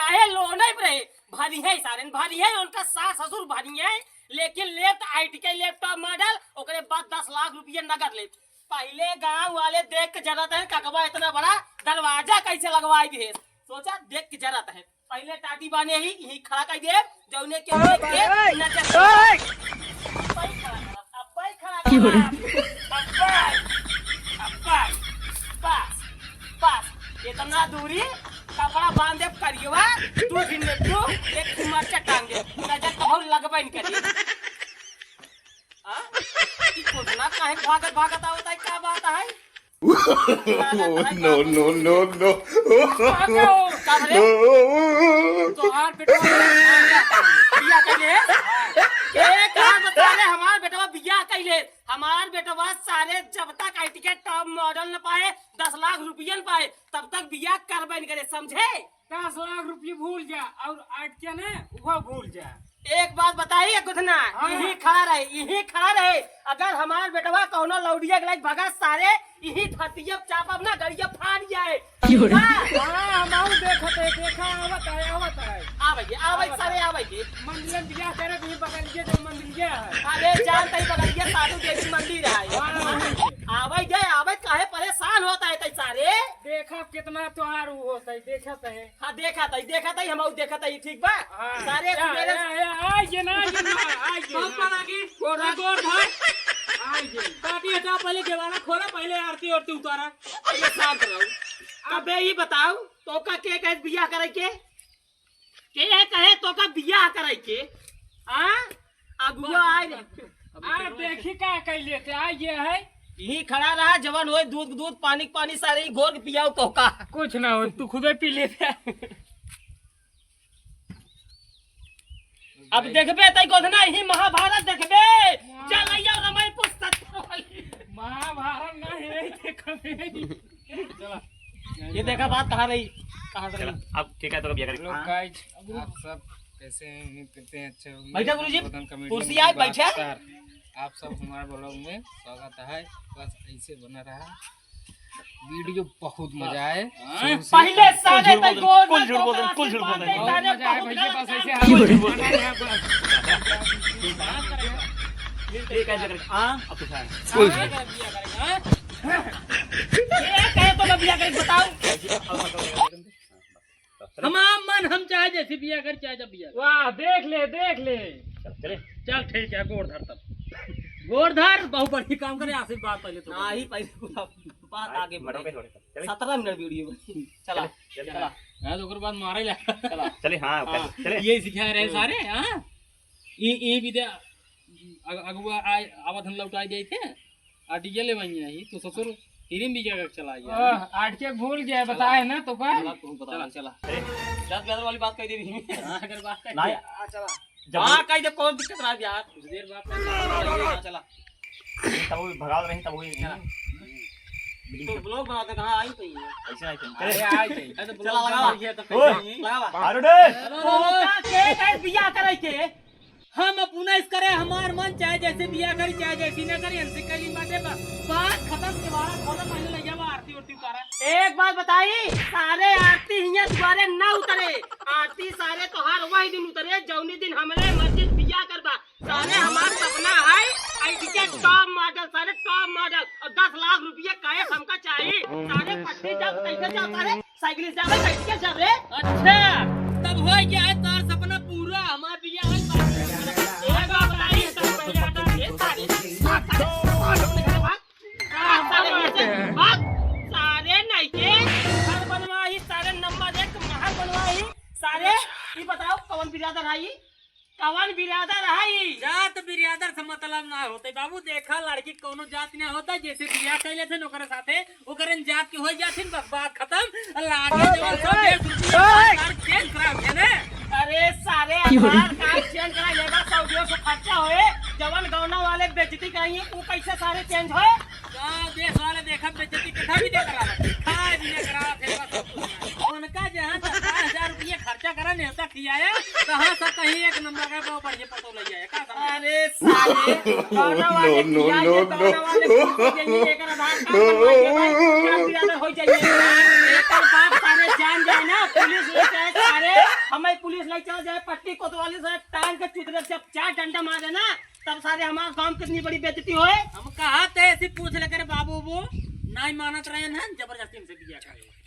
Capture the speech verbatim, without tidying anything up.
अरे लोने पे रहे, भरी है सारे, भरी है, उनका सास ससुर भरी है, लेकिन लेत आइटी के लेप टॉप मॉडल, ओकरे बाद दस लाख रुपया नगद लेप। पहिले गांव वाले देख के जरत है, ककवा इतना बड़ा दरवाजा कैसे लगवाई दिहे। सोचा, देख के जरत है। पहिले टाटी बाने ही, यही खड़ा कर दे, जौने के देख के नजर। अब्बे खड़ा कर, अब्बे खड़ा कर। अब्बे, अब्बे, बस, बस, इतना दूरी, कपड़ा बांध दे करियवा, दू दिन में दू, एक मरचा टांग दे, नजर तो बहुत लगबे न करी। हाँ? ई कोतना काहे भागत, भागत आवत है, का बात है? No, no, no, no। का रे? तोहार बेटवा बियाह कइले? के कहा बता रे, हमार बेटवा बियाह कइले? हमार बेटवा सारे जब तक आइटी के टॉप मॉडल न पाए, दस लाख रुपया न पाए, तब तक बियाह करबे न करे, समझे? दस लाख रुपये भूल जा और आइटी के ने वो भूल जा। एक बात बताई, एक गुथना, हाँ। यही खड़ा रहे, यही खड़ा रहे। अगर हमार बेटवा कौनो लौड़िया के लाइक भगा सारे, यही धरतिया चापब ना, गड़िया फाड़ जाए। क्यों रे? हाँ। हाँ, हम आऊ देखत है, देखा आवत है, आवत है। आवे के, आवे के, आवत सारे है। आवे के। मंदिर में बियाह करे, भी बगलिए जो मंदिर है। अरे जान तई बगलिए साधु देवी मंदिर है। हाँ। आवे के, आवे के, काहे परेशान होता है तई सारे? देखा कितना त्योहार वो होता है, देखत है। हाँ, देखत है, देखत है, हम आऊ देखत है, ठीक बा? हाँ। सारे या, सुबेरे या, या, आ ये ना, ये ना, आ ये ना। पापा लागी, गोड़ धर। गोड़ धर। आ ये। पाटी हटा, पहले केवाड़ा खोला, पहले आरती ओरती उतारा। अरे शांत रहो। अबे ई बताओ, तोका के कहे बियाह करे के? के कहे तोका बियाह करे के? हाँ? अगुआ आए रे। आ देखी का कइले थे, आ ये है। यही खड़ा रहा, जवन होए दूध दूध, पानी पानी, सारे ही घोर के पियाओ तोका। कुछ ना हो, तू खुदे पी लेते। अब देखबे तई गोधना ही महाभारत देखबे। चल अइया रमाई पुस्तक। महाभारत ना है, देखबे। चला। ये देखा बात कहाँ रही, कहाँ से चला, रही? अब ठीक है, तो अब ये करें। Hello हाँ। Guys, आप सब कैसे हैं? उम्मीद करते हैं अच्छे होंगे। बैठा गुरुजी, गोधन comedy कुर्सी में आए, बैठा। Superstar। आप सब हमारे vlog में स्वागत है, बस ऐसे बना रहा। Video बहुत मजा आए। हाँ। शुरू से पहले साले कुल झूठ बोल रहे, कुल झूठ बोल रहे, कुल झूठ बोल रहे। बहुत मजा आए भैया, बस ऐसे कुल झूठ बोल रहे। हाँ, अब कुछ आए। कुल झूठ। ये कहे तो मैं बियाह करी, बताओ। हमार मन, हम चाहे जैसे बियाह करी, चाहे जब बियाह करी। वाह, देख ले, देख ले। चल, चले। चल, ठीक है, गोड़ धर तब। गोड़ धर, बहुत बढ़िया काम करे, आशीर्वाद पहले तो। हाँ, ही पहले बात आगे बढ़े। चले। सत्रह मिनट video बनी। चला, चले, चले। चला। हाँ, तो ओकर बाद मारे ला। चला। चले, हाँ, हाँ। चले। ये सिखाए रहे सारे, हाँ। ई, ई विद्या अग-, अगुआ आए, आवत हम लौटाई देई थे। आ डीजे ले वहीं आई, तो ससुर फिर भी क्या चला गया। आह, आठ के भूल गया, बताए ना तो का? चला, तू बता, चला। चला। दस ग्यारह वाली बात कह दे रही। हाँ, अगर बात कर नहीं। दे। हाँ, चला। जब हाँ, कह दे, कौन दिक्कत रहा यार? कुछ देर बात कर। हाँ, चला। तब वो भगावत रही, तब वो चला। तो vlog बनाते कहाँ आई तो ये? ऐसे आई तो। अरे, आई तो। अरे, तो चला, vlog लगा। बना लिया तो ओए, कैसे? लगा। मारो रे। तो का के, के बियाह करे के? हम अपना इस करे, हमार मन चाहे जैसे बिया करी, चाहे जैसी ना करी, हमसे कली बाटे बा-, बात खतम। केवाड़ा खोला, पहले ले जावा, आरती उरती उतारा। एक बात बताई, सारे आरती हियां दुआरे ना उतरे, आरती सारे तोहार वही दिन उतरे, जौनी दिन हमरे मर्जी बिया करबा। सारे हमार सपना है, आइटी के top model, सारे top model, और दस लाख रुपया cash हमका चाहिए। सारे पट्टी जब कैसे जाओ सारे? साइकिल से जावे, बैठ के जावे। अच्छा, तब हो गया है तोर सपना पूरा, हमार बिया है। एक बात बताई, तब पहले हटा दे, सारे। भाग, सारे, भाग, सारे नीचे, भाग। सारे नहीं के, घर बनवाई, सारे नंबर एक महल बनवाई, सारे। ई बताओ, कौन बिरादर है ई? कवन बिरादर है ई? जात बिरादर से मतलब ना होते बाबू, देखा लड़की कौनो जात ना होता, जैसे बियाह कैले थे ओकरे साथे, ओकरे जात के हो जाथिन, बस बात खत्म। लागे जो सब देश रुपया change करा होते ने। अरे सारे आधार कार्ड change करा, ये बात सौ डेढ़ सौ खर्चा होए, जवन गौना वाले बेइज्जती कराइए, वो कैसे सारे change होए? गाँव देश वाले देखा बेइज्जती कितना भी नहीं करा, खाए भी नहीं करा, फिर बस उनका जहाँ दस बारह हजार रुपये खर्चा करा, नेवता खियाया, तो हाँ, सब कहीं एक नंबर का बहुत बढ़िया पतो लग जाए, का समझ? अरे साले, कौना वाले No, no, खियाए, no, कौना no। वाले खियाए, ये एकर आधार कार्ड बनवा के भाई, क्या बिरादर हो जाइए? एकर बाप सारे जान जाए ना, पुलिस ले जाए सारे, पुलिस लइ चला जाए, पट्टी कोतवाली से टांग के चुतरे, जब चार डंडा मारे ना, तब सारे हमारे गांव कितनी बड़ी बेइज्जती होए। हम कहा थे ऐसी पूछ ले करे बाबू वो, नहीं मानत रहे ना, जबरदस्ती हमसे बिया करे।